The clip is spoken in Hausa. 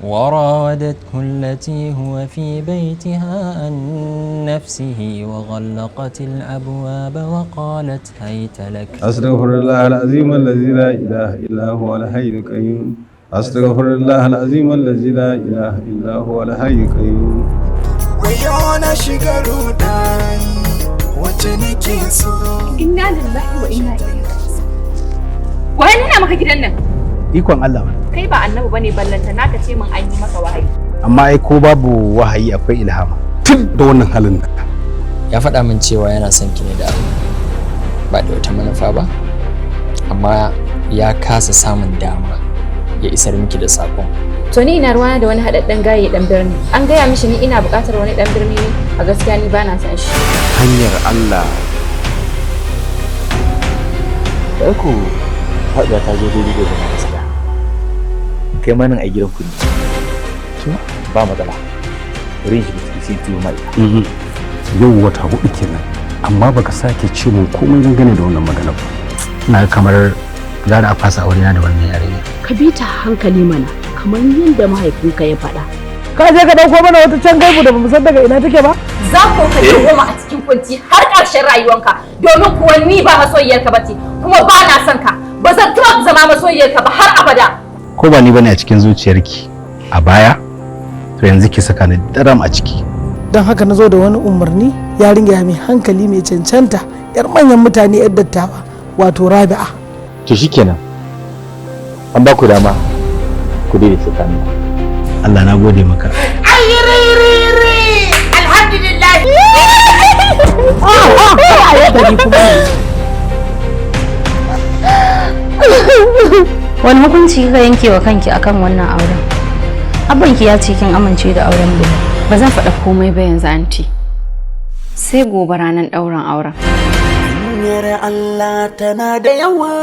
وراودته التي هو في بيتها عن نفسه وغلقت الأبواب وقالت هيت لك. أستغفر الله العظيم الذي لا إله إلا هو الحي القيوم. أستغفر الله العظيم الذي لا إله إلا هو الحي القيوم. Wayo, na shiga rudani, wacce nake so. Inna lillahi wa inna ilaihi raji'un. Waye nuna maka gidan nan? Ikon Allah ba. Kai ba annabi bane, ballanta naka ce min an yi maka wahayi. Amma ai ko babu wahayi akwai ilhama. Tun da wannan halin nan. Ya faɗa min cewa yana son ki ne da aure, ba da wata manufa ba, amma ya kasa samun dama ya isar miki da saƙon. To ni ina ruwana da wani haɗaɗɗen gaye ɗan birni? An gaya mishi ni ina buƙatar wani ɗan birni ne? A gaskiya ni bana son shi. Hanyar Allah. Da ku faɗuwa ta zo daidai da zama gaskiya. Kai ma nan a gidan kuɗi. To ba matsala. Bari in shiga ciki sai in turo ma ita. Yau wata 4 kenan, amma baka sake ce mun komai dangane da wannan magana ba. Ina ga kamar gara a fasa aure na da wannan yarinya. Ka bi ta hankali mana, kamar yadda mahaifinka ya faɗa. Ka je ka dauko mana wata can gaibu da bamu san daga ina take ba. Za ko ka goma a cikin kunci har ƙarshen rayuwanka, domin kuwa ni ba masoyiyarka bace, kuma ba na son ka. Ba zan taɓa zama masoyiyarka ba har abada. Ko ba ni bane a cikin zuciyarki a baya, to yanzu ki saka ni daram a ciki. Don haka na zo da wani umarni: yarinya mai hankali, mai cancanta, yar manyan mutane, yar dattawa, wato Rabi'a. To shikenan. An ba ku dama ku daidaita tsakaninku. Allah na gode maka. Alhamdulillah. A yadda ni kuma. Wani hukunci kika yanke wa kanki akan wannan auren? Abbanki ya ce kin amince da auren Bilal. Ba zan faɗa komai ba yanzu, anti. Sai gobe ranar ɗaurin auren. Hanyar Allah tana da yawa.